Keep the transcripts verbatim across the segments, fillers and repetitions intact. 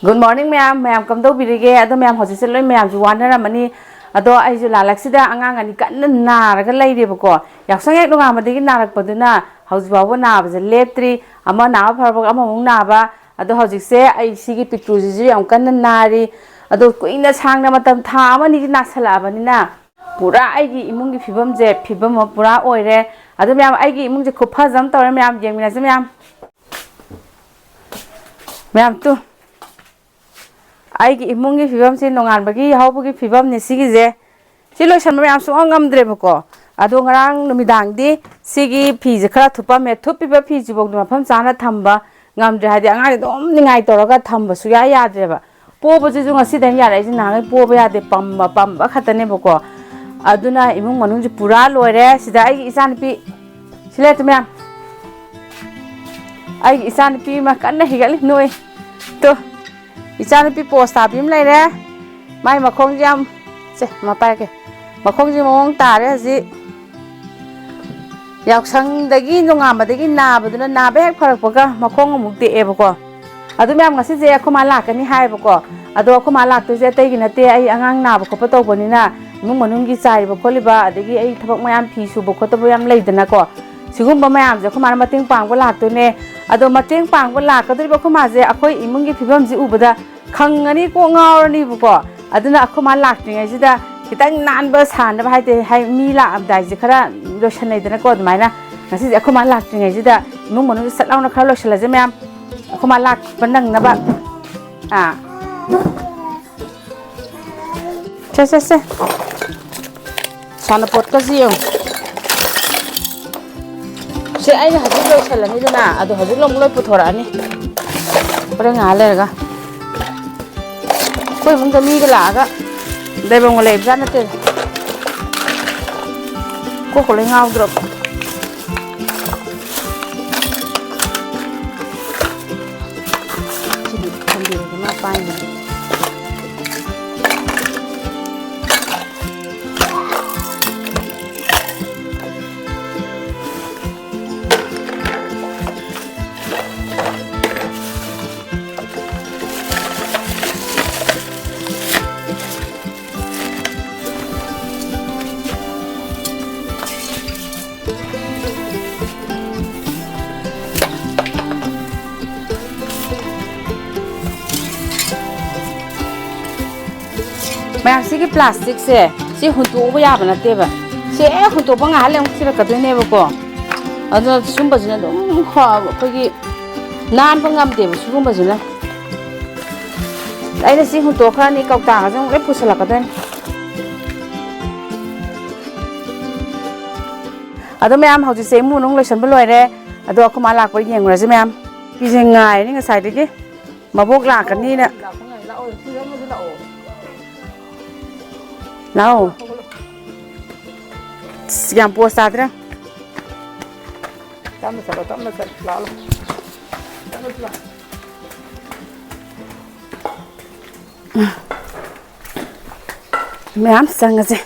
Good morning ꯃꯌꯥꯝ, ꯃꯌꯥꯝ ꯀꯝꯗꯧꯕꯤꯔꯤꯒꯦ? ꯑꯗꯣ ꯃꯌꯥꯝ ꯍꯧꯖꯤꯛꯁꯦ ꯂꯣꯏ ꯃꯌꯥꯝꯁꯨ ꯋꯥꯅꯔꯝꯃꯅꯤ꯫ ꯑꯗꯣ ꯑꯩꯁꯨ ꯂꯥꯂꯛꯁꯤꯗ ꯑꯉꯥꯡ ꯑꯅꯤ ꯀꯟꯅ ꯅꯥꯔꯒ ꯂꯩꯔꯦꯕꯀꯣ꯫ ꯌꯥꯎꯁꯪ ꯍꯦꯛ ꯅꯣꯡꯉꯥꯟꯕꯗꯒꯤ ꯅꯥꯔꯛꯄꯗꯨꯅ ꯍꯧꯖꯤꯛ ꯐꯥꯎꯕ ꯅꯥꯕꯁꯦ ꯂꯦꯞꯇ꯭ꯔꯤ꯫ ꯑꯃ ꯅꯥꯕ ꯐꯔꯛꯄꯒ ꯑꯃꯃꯨꯛ ꯅꯥꯕ꯫ ꯑꯗꯣ ꯍꯧꯖꯤꯛꯁꯦ ꯑꯩ ꯁꯤꯒꯤ ꯄꯤꯛꯇ꯭ꯔꯨꯁꯤꯁꯨ ꯌꯥꯝ ꯀꯟꯅ ꯅꯥꯔꯤ꯫ ꯑꯗꯣ ꯀꯨꯏꯅ ꯁꯥꯡꯅ ꯃꯇꯝ ꯊꯥ ꯑꯃ ꯑꯅꯤꯗꯤ ꯅꯥꯁꯜꯂꯛꯑꯕꯅꯤꯅ ꯄꯨꯔꯥ ꯑꯩꯒꯤ ꯏꯃꯨꯡꯒꯤ ꯐꯤꯕꯝꯁꯦ ꯐꯤꯕꯝ ꯑꯃ ꯄꯨꯔꯥ ꯑꯣꯏꯔꯦ꯫ ꯑꯗꯣ ꯃꯌꯥꯝ, ꯑꯩꯒꯤ ꯏꯃꯨꯡꯁꯦ ꯈꯨꯐꯖ ꯑꯃ ꯇꯧꯔꯦ ꯃꯌꯥꯝ, ꯌꯦꯡꯃꯤꯟꯅꯁꯦ ꯃꯌꯥꯝ꯫ ꯃꯌꯥꯝ ꯇꯨ꯫ ꯑꯩꯒꯤ ꯏꯃꯨꯡꯒꯤ ꯐꯤꯕꯝꯁꯤ ꯅꯣꯡꯉꯥꯟꯕꯒꯤ ꯌꯥꯍꯧꯕꯒꯤ ꯐꯤꯕꯝꯅꯤ ꯁꯤꯒꯤꯁꯦ꯫ ꯁꯤ ꯂꯣꯏꯁꯟꯕ ꯃꯌꯥꯝ ꯁꯨꯡꯉꯝ ꯉꯝꯗ꯭ꯔꯦꯕꯀꯣ꯫ ꯑꯗꯣ ꯉꯔꯥꯡ ꯅꯨꯃꯤꯗꯥꯡꯗꯤ ꯁꯤꯒꯤ ꯐꯤꯁꯦ ꯈꯔ ꯊꯨꯞꯄꯝꯃꯦ꯫ ꯊꯨꯞꯄꯤꯕ ꯐꯤꯁꯤꯐꯥꯎꯗꯤ ꯃꯐꯝ ꯆꯥꯅ ꯊꯝꯕ ꯉꯝꯗ꯭ꯔꯦ꯫ ꯍꯥꯏꯗꯤ ꯑꯉꯥꯡꯁꯦ ꯑꯗꯨꯝ ꯅꯤꯡꯉꯥꯏ ꯇꯧꯔꯒ ꯊꯝꯕ ꯁꯨꯡꯌꯥ ꯌꯥꯗ꯭ꯔꯦꯕ꯫ ꯄꯣꯕꯁꯤꯁꯨ ꯉꯁꯤꯗꯩ ꯌꯥꯔꯛꯏꯁꯦ, ꯅꯍꯥꯟꯈꯩ ꯄꯣꯕ ꯌꯥꯗꯦ, ꯄꯝꯕ, ꯄꯝꯕ ꯈꯛꯇꯅꯦꯕꯀꯣ꯫ ꯑꯗꯨꯅ ꯏꯃꯨꯡ ꯃꯅꯨꯡꯁꯦ ꯄꯨꯔꯥ ꯂꯣꯏꯔꯦ꯫ ꯁꯤꯗ ꯑꯩꯒꯤ ꯏꯆꯥꯅꯨꯄꯤ, ꯁꯤ ꯂꯩꯔꯦ ꯃꯌꯥꯝ꯫ ꯑꯩꯒꯤ ꯏꯆꯥꯅꯨꯄꯤ ꯑꯃ ꯀꯟꯅ ꯍꯤꯒꯠꯂꯤ, ꯅꯣꯏ꯫ ꯇꯣ, ꯏꯆꯥꯅꯨꯄꯤ ꯄꯣꯁ ꯇꯥꯕꯤ ꯑꯃ ꯂꯩꯔꯦ꯫ ꯃꯥꯏ ꯃꯈꯣꯡꯁꯦ ꯌꯥꯝ, ꯁꯦ, ꯃꯥ ꯄꯥꯏꯔꯛꯀꯦ꯫ ꯃꯈꯣꯡꯁꯦ ꯃꯑꯣꯡ ꯇꯥꯔꯦ ꯍꯧꯖꯤꯛ꯫ ꯌꯥꯎꯁꯪꯗꯒꯤ ꯅꯣꯡꯉꯥꯟꯕꯗꯒꯤ ꯅꯥꯕꯗꯨꯅ, ꯅꯥꯕ ꯍꯦꯛ ꯐꯔꯛꯄꯒ ꯃꯈꯣꯡ ꯑꯃꯨꯛ ꯇꯦꯛꯑꯦꯕꯀꯣ꯫ ꯑꯗꯨ ꯃꯌꯥꯝ, ꯉꯁꯤꯁꯦ ꯑꯩꯈꯣꯏ ꯃꯥ ꯂꯥꯛꯀꯅꯤ ꯍꯥꯏꯌꯦꯕꯀꯣ꯫ ꯑꯗꯣ ꯑꯩꯈꯣꯏ ꯃꯥ ꯂꯥꯛꯇꯣꯏꯁꯦ ꯑꯇꯩꯒꯤ ꯅꯠꯇꯦ, ꯑꯩ ꯑꯉꯥꯡ ꯅꯥꯕ ꯈꯣꯠꯄ ꯇꯧꯕꯅꯤꯅ ꯏꯃꯨꯡ ꯃꯅꯨꯡꯒꯤ ꯆꯥꯏꯔꯤꯕ ꯈꯣꯠꯂꯤꯕ, ꯑꯗꯒꯤ ꯑꯩ ꯊꯕꯛ ꯃꯌꯥꯝ, ꯐꯤ ꯁꯨꯕ ꯈꯣꯠꯇꯕ ꯌꯥꯝ ꯂꯩꯗꯅꯀꯣ, ꯁꯤꯒꯨꯝꯕ ꯃꯌꯥꯝꯁꯦ ꯑꯩꯈꯣꯏ ꯃꯥꯅ ꯃꯇꯦꯡ ꯄꯥꯡꯕ ꯂꯥꯛꯇꯣꯏꯅꯦ꯫ ꯑꯗꯣ ꯃꯇꯦꯡ ꯄꯥꯡꯕ ꯂꯥꯛꯀꯗꯧꯔꯤꯕ ꯑꯩꯈꯣꯏ ꯃꯥꯁꯦ ꯑꯩꯈꯣꯏ ꯏꯃꯨꯡꯒꯤ ꯐꯤꯕꯝꯁꯤ ꯎꯕꯗ ꯈꯪꯉꯅꯤ, ꯀꯣꯛ ꯉꯥꯎꯔꯅꯤꯕꯀꯣ꯫ ꯑꯗꯨꯅ ꯑꯩꯈꯣꯏ ꯃꯥ ꯂꯥꯛꯇ꯭ꯔꯤꯉꯩꯁꯤꯗ ꯈꯤꯇꯪ ꯅꯥꯟꯕ ꯁꯥꯅꯕ ꯍꯥꯏꯗꯤ, ꯍꯥꯏ, ꯃꯤ ꯂꯥꯛꯑꯝꯗꯥꯏꯁꯦ ꯈꯔ ꯂꯣꯏꯁꯟꯅꯩꯗꯅꯀꯣ ꯑꯗꯨꯃꯥꯏꯅ꯫ ꯉꯁꯤꯁꯦ ꯑꯩꯈꯣꯏ ꯃꯥ ꯂꯥꯛꯇ꯭ꯔꯤꯉꯩꯁꯤꯗ ꯏꯃꯨꯡ ꯃꯅꯨꯡꯁꯦ ꯁꯠ ꯂꯥꯎꯅ ꯈꯔ ꯂꯣꯏꯁꯜꯂꯁꯦ ꯃꯌꯥꯝ, ꯑꯩꯈꯣꯏ ꯃꯥ ꯂꯥꯛꯄ ꯅꯪꯅꯕ꯫ ꯑꯥ꯫ ꯁꯦ, ꯁꯦ, ꯁꯦ꯫ ꯁꯥꯟꯅꯄꯣꯠꯀꯁꯤ ꯌꯦꯡꯉꯨ꯫ ꯁꯦ, ꯑꯩꯅ ꯍꯧꯖꯤꯛ ꯂꯣꯏꯁꯜꯂꯅꯤꯗꯅ, ꯑꯗꯣ ꯍꯧꯖꯤꯛ ꯑꯃꯨꯛ ꯂꯣꯏ ꯄꯨꯊꯣꯔꯛꯑꯅꯤ꯫ ꯍꯣꯔꯦꯟ ꯉꯥꯏꯍꯥꯛ ꯂꯩꯔꯒ꯫ ꯑꯩꯈꯣꯏ ꯏꯃꯨꯡꯗ ꯃꯤꯒ ꯂꯥꯛꯑꯒ ꯂꯩꯐꯝꯒ ꯂꯩꯕꯖꯥꯠ ꯅꯠꯇꯦ꯫ ꯀꯣꯛꯀ ꯂꯣꯏ ꯉꯥꯎꯗ꯭ꯔꯕ꯫ ꯁꯤꯗꯤ ꯊꯝꯕꯤꯔꯒꯦ, ꯃꯥ ꯄꯥꯏꯅꯕ꯫ ꯃꯌꯥꯝ, ꯁꯤꯒꯤ ꯄ꯭ꯂꯥꯁꯇꯤꯛꯁꯦ, ꯁꯤ ꯍꯨꯟꯇꯣꯛꯎꯕ ꯌꯥꯕ ꯅꯠꯇꯦꯕ꯫ ꯁꯤ ꯍꯦꯛ ꯍꯨꯟꯇꯣꯛꯄ, ꯉꯥꯏꯍꯥꯛ ꯂꯩ ꯑꯃꯨꯛ ꯊꯤꯔꯛꯀꯗꯣꯏꯅꯦꯕꯀꯣ꯫ ꯑꯗꯨꯅ ꯁꯨꯝꯕꯁꯤꯅ ꯑꯗꯨꯝ ꯍ-, ꯑꯩꯈꯣꯏꯒꯤ ꯅꯥꯟꯕ ꯉꯝꯗꯦꯕ ꯁꯤꯒꯨꯝꯕꯁꯤꯅ꯫ ꯑꯩꯅ ꯁꯤ ꯍꯨꯟꯇꯣꯛꯈ꯭ꯔꯅꯤ, ꯀꯧꯇꯥꯒꯁꯦ ꯑꯃꯨꯛ ꯂꯣꯏ ꯄꯨꯁꯜꯂꯛꯀꯗꯣꯏꯅꯤ꯫ ꯑꯗꯣ ꯃꯌꯥꯝ, ꯍꯧꯖꯤꯛꯁꯦ ꯏꯃꯨꯡ ꯃꯅꯨꯡ ꯂꯣꯏꯁꯟꯕ ꯂꯣꯏꯔꯦ꯫ ꯑꯗꯣ ꯑꯩꯈꯣꯏ ꯃꯥ ꯂꯥꯛꯄ ꯌꯦꯡꯉꯨꯔꯁꯤ ꯃꯌꯥꯝ꯫ ꯐꯤꯁꯦ ꯉꯥꯏꯔꯅꯤ ꯉꯁꯥꯏꯗꯒꯤ꯫ ꯃꯕꯣꯛ ꯂꯥꯛꯀꯅꯤꯅ꯫ ꯂꯥꯛꯑꯣ꯫ ꯑꯁ, ꯌꯥꯝ ꯄꯣꯁ ꯇꯥꯗ꯭ꯔꯥ? ꯇꯞꯅ ꯆꯠꯂꯣ, ꯇꯞꯅ ꯆꯠꯂꯣ, ꯂꯥꯛꯑꯣ꯫ ꯃꯌꯥꯝ ꯆꯪꯉꯁꯦ꯫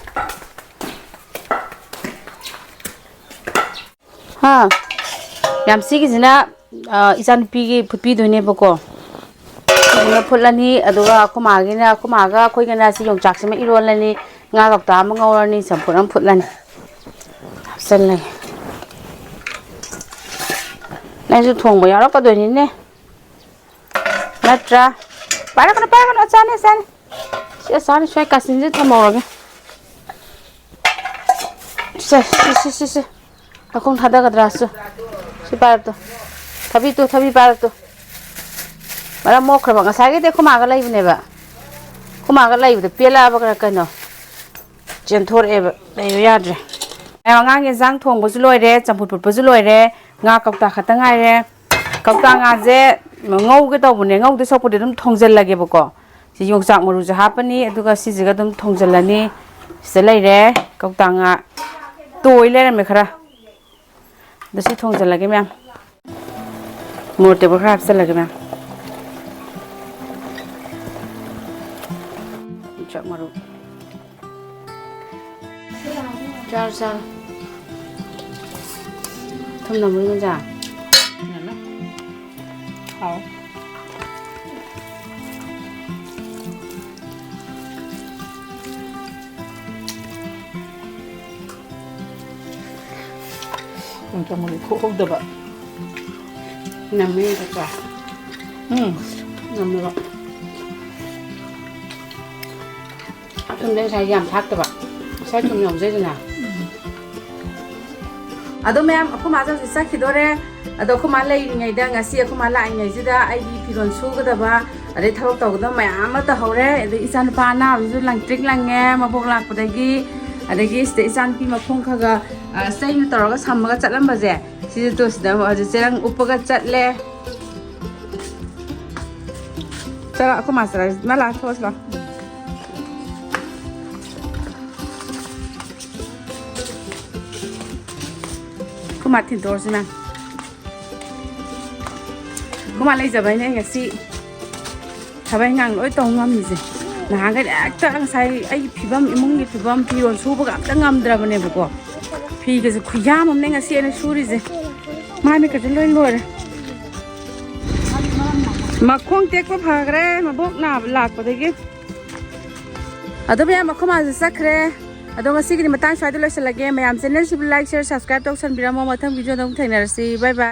ꯍꯥ? ꯌꯥꯝ ꯁꯤꯒꯤꯁꯤꯅ, ꯑ, ꯏꯆꯥꯅꯨꯄꯤꯒꯤ ꯐꯨꯠꯄꯤꯗꯣꯏꯅꯦꯕꯀꯣ꯫ ꯁꯤꯁꯤꯅ ꯐꯨꯠꯂꯅꯤ, ꯑꯗꯨꯒ ꯑꯩꯈꯣꯏ ꯃꯥꯒꯤꯅ, ꯑꯩꯈꯣꯏ ꯃꯥꯒ ꯑꯩꯈꯣꯏꯒꯅ ꯁꯤ ꯌꯣꯡꯆꯥꯛꯁꯤꯃ ꯏꯔꯣꯜꯂꯅꯤ, ꯉꯥ ꯀꯧꯇꯥ ꯑꯃ ꯉꯧꯔꯅꯤ, ꯆꯝꯐꯨꯠ ꯑꯃ ꯐꯨꯠꯂꯅꯤ꯫ ꯍꯥꯞꯆꯜꯂꯒꯦ꯫ ꯅꯪꯁꯨ ꯊꯣꯡꯕ ꯌꯥꯎꯔꯛꯀꯗꯣꯏꯅꯤꯅꯦ꯫ ꯅꯠꯇ꯭ꯔꯥ? ꯄꯥꯏꯔꯛꯀꯅꯨ, ꯄꯥꯏꯔꯛꯀꯅꯨ, ꯑꯆꯥꯅꯤ, ꯑꯆꯥꯅꯤ꯫ ꯁꯤ ꯑꯆꯥꯅꯤ, ꯁ꯭ꯋꯥꯏ ꯀꯥꯆꯤꯟꯁꯤꯗ ꯊꯝꯍꯧꯔꯒꯦ꯫ ꯁꯦ, ꯁꯤ, ꯁꯤ, ꯁꯤ, ꯁꯤ꯫ ꯅꯈꯣꯡ ꯊꯥꯗꯒꯗ꯭ꯔꯥ? ꯁꯨ꯫ ꯁꯤ ꯄꯥꯏꯔꯛꯇꯣ꯫ ꯊꯕꯤ ꯇꯨ, ꯊꯕꯤ ꯄꯥꯏꯔꯛꯇꯣ꯫ ꯃꯔꯝ ꯃꯣꯛꯈ꯭ꯔꯕ꯫ ꯉꯁꯥꯏꯒꯩꯗꯤ ꯑꯩꯈꯣꯏ ꯃꯥꯒ ꯂꯩꯕꯅꯦꯕ꯫ ꯑꯩꯈꯣꯏ ꯃꯥꯒ ꯂꯩꯕꯗ ꯄꯦꯜꯂꯛꯑꯕ ꯀꯩꯅꯣ꯫ ꯆꯦꯟꯊꯣꯔꯛꯑꯦꯕ꯫ ꯂꯩꯕ ꯌꯥꯗ꯭ꯔꯦ꯫ ꯃꯌꯥꯝ, ꯑꯉꯥꯡꯒꯤ ꯌꯦꯟꯁꯥꯡ ꯊꯣꯡꯕꯁꯨ ꯂꯣꯏꯔꯦ, ꯆꯝꯐꯨꯠ ꯐꯨꯠꯄꯁꯨ ꯂꯣꯏꯔꯦ, ꯉꯥ ꯀꯧꯇꯥ ꯈꯛꯇ ꯉꯥꯏꯔꯦ꯫ ꯀꯧꯇꯥ ꯉꯥꯁꯦ ꯉꯧꯒꯦ ꯇꯧꯕꯅꯦ, ꯉꯧꯗꯣꯏ ꯁꯔꯨꯛꯄꯨꯗꯤ ꯑꯗꯨꯝ ꯊꯣꯡꯖꯤꯜꯂꯒꯦꯕꯀꯣ꯫ ꯁꯤ ꯌꯣꯡꯆꯥꯛ ꯃꯔꯨꯁꯦ ꯍꯥꯞꯄꯅꯤ, ꯑꯗꯨꯒ ꯁꯤꯁꯤꯒ ꯑꯗꯨꯝ ꯊꯣꯡꯖꯤꯜꯂꯅꯤ꯫ ꯁꯤꯗ ꯂꯩꯔꯦ ꯀꯧꯇꯥ ꯉꯥ꯫ ꯇꯣꯏ ꯂꯩꯔꯝꯃꯦ ꯈꯔ꯫ ꯑꯗꯣ ꯁꯤ ꯊꯣꯡꯖꯤꯜꯂꯒꯦ ꯃꯌꯥꯝ꯫ ꯃꯣꯔꯣꯛ ꯑꯇꯦꯛꯄ ꯈꯔ ꯍꯥꯞꯆꯤꯜꯂꯒꯦ ꯃꯌꯥꯝ꯫ ꯌꯣꯡꯆꯥꯛ ꯃꯔꯨ꯫ ꯆꯥꯔꯣ, ꯆꯥꯔꯣ꯫ ꯊꯨꯝ ꯅꯝꯕ꯭ꯔꯣ, ꯏꯟꯗꯣꯝꯆꯥ? ꯅꯝꯃꯦ꯫ ꯍꯥꯎ꯫ ꯌꯣꯡꯆꯥꯛ ꯃꯔꯨ ꯈꯣꯛꯍꯧꯗꯕ꯫ ꯅꯝꯃꯦ, ꯏꯟꯗꯣꯝꯆꯥ꯫ ꯎꯝ꯫ ꯅꯝꯃꯦꯕ꯫ ꯊꯨꯝꯗ ꯉꯁꯥꯏ ꯌꯥꯝ ꯊꯥꯛꯇꯕ, ꯉꯁꯥꯏ ꯊꯨꯝ ꯌꯥꯎꯖꯩꯗꯅ꯫ ꯑꯗꯣ ꯃꯌꯥꯝ, ꯑꯩꯈꯣꯏ ꯃꯥꯁꯨ ꯍꯧꯖꯤꯛ ꯆꯠꯈꯤꯗꯣꯔꯦ꯫ ꯑꯗꯣ ꯑꯩꯈꯣꯏ ꯃꯥ ꯂꯩꯔꯤꯉꯩꯗ, ꯉꯁꯤ ꯑꯩꯈꯣꯏ ꯃꯥ ꯂꯥꯛꯏꯉꯩꯁꯤꯗ ꯑꯩꯒꯤ ꯐꯤꯔꯣꯜ ꯁꯨꯒꯗꯕ, ꯑꯗꯩ ꯊꯕꯛ ꯇꯧꯒꯗꯕ ꯃꯌꯥꯝ ꯑꯃ ꯇꯧꯍꯧꯔꯦ꯫ ꯑꯗꯩ ꯏꯆꯥꯅꯨꯄꯥ ꯑꯅꯥꯕꯁꯨ ꯂꯪꯇ꯭ꯔꯤꯛ ꯂꯪꯉꯦ ꯃꯕꯣꯛ ꯂꯥꯛꯄꯗꯒꯤ꯫ ꯑꯗꯒꯤ ꯁꯤꯗ ꯏꯆꯥꯅꯨꯄꯤ ꯃꯈꯣꯡ ꯈꯔ ꯈꯔ, ꯑ, ꯆꯩꯅ ꯇꯧꯔꯒ ꯁꯝꯃꯒ ꯆꯠꯂꯝꯕꯁꯦ, ꯁꯤꯁꯨ ꯇꯨ ꯁꯤꯗ ꯑꯃꯨꯛ ꯍꯧꯖꯤꯛ ꯆꯦꯔꯪ ꯎꯞꯄꯒ ꯆꯠꯂꯦ꯫ ꯆꯠꯂꯣ, ꯑꯩꯈꯣꯏ ꯃꯥ ꯆꯠꯂ-, ꯃꯥ ꯂꯥꯛꯑ ꯊꯣꯛꯑꯁꯤ ꯂꯥꯛꯑꯣ꯫ ꯑꯩꯈꯣꯏ ꯃꯥ ꯊꯤꯟꯇꯣꯛꯑꯁꯤ ꯃꯌꯥꯝ꯫ ꯑꯩꯈꯣꯏ ꯃꯥ ꯂꯩꯖꯕꯩꯅꯦ ꯉꯁꯤ ꯊꯕꯛ ꯏꯪꯈꯥꯡ ꯂꯣꯏ ꯇꯧ ꯉꯝꯃꯤꯁꯦ꯫ ꯅꯍꯥꯟꯈꯩꯗꯤ ꯍꯦꯛꯇ ꯉꯁꯥꯏ ꯑꯩꯒꯤ ꯐꯤꯕꯝ, ꯏꯃꯨꯡꯒꯤ ꯐꯤꯕꯝ, ꯐꯤꯔꯣꯜ ꯁꯨꯕꯒ ꯑꯝꯇ ꯉꯝꯗ꯭ꯔꯕꯅꯦꯕꯀꯣ꯫ ꯐꯤꯒꯁꯦ ꯈꯨꯌꯥꯝ ꯑꯃꯅꯦ ꯉꯁꯤ ꯑꯩꯅ ꯁꯨꯔꯤꯁꯦ꯫ ꯃꯥꯏ ꯃꯤꯠꯀꯁꯦ ꯂꯣꯏ ꯂꯣꯏꯔꯦ꯫ ꯃꯈꯣꯡ ꯇꯦꯛꯄ ꯐꯈ꯭ꯔꯦ ꯃꯕꯣꯛ ꯅꯥꯕ ꯂꯥꯛꯄꯗꯒꯤ꯫ ꯑꯗꯣ ꯃꯌꯥꯝ, ꯑꯩꯈꯣꯏ ꯃꯥꯁꯦ ꯆꯠꯈ꯭ꯔꯦ꯫ ꯑꯗꯣ ꯉꯁꯤꯒꯤꯗꯤ ꯃꯇꯥꯡ ꯁ꯭ꯋꯥꯏꯗ ꯂꯣꯏꯁꯤꯜꯂꯒꯦ꯫ ꯃꯌꯥꯝ ꯆꯦꯅꯦꯜꯁꯤꯕꯨ like, share, subscribe ꯇꯧꯁꯟꯕꯤꯔꯝꯃꯣ꯫ ꯃꯊꯪ ꯚꯤꯗꯤꯑꯣꯗ ꯑꯃꯨꯛ ꯊꯦꯡꯅꯔꯁꯤ꯫ Bye bye꯫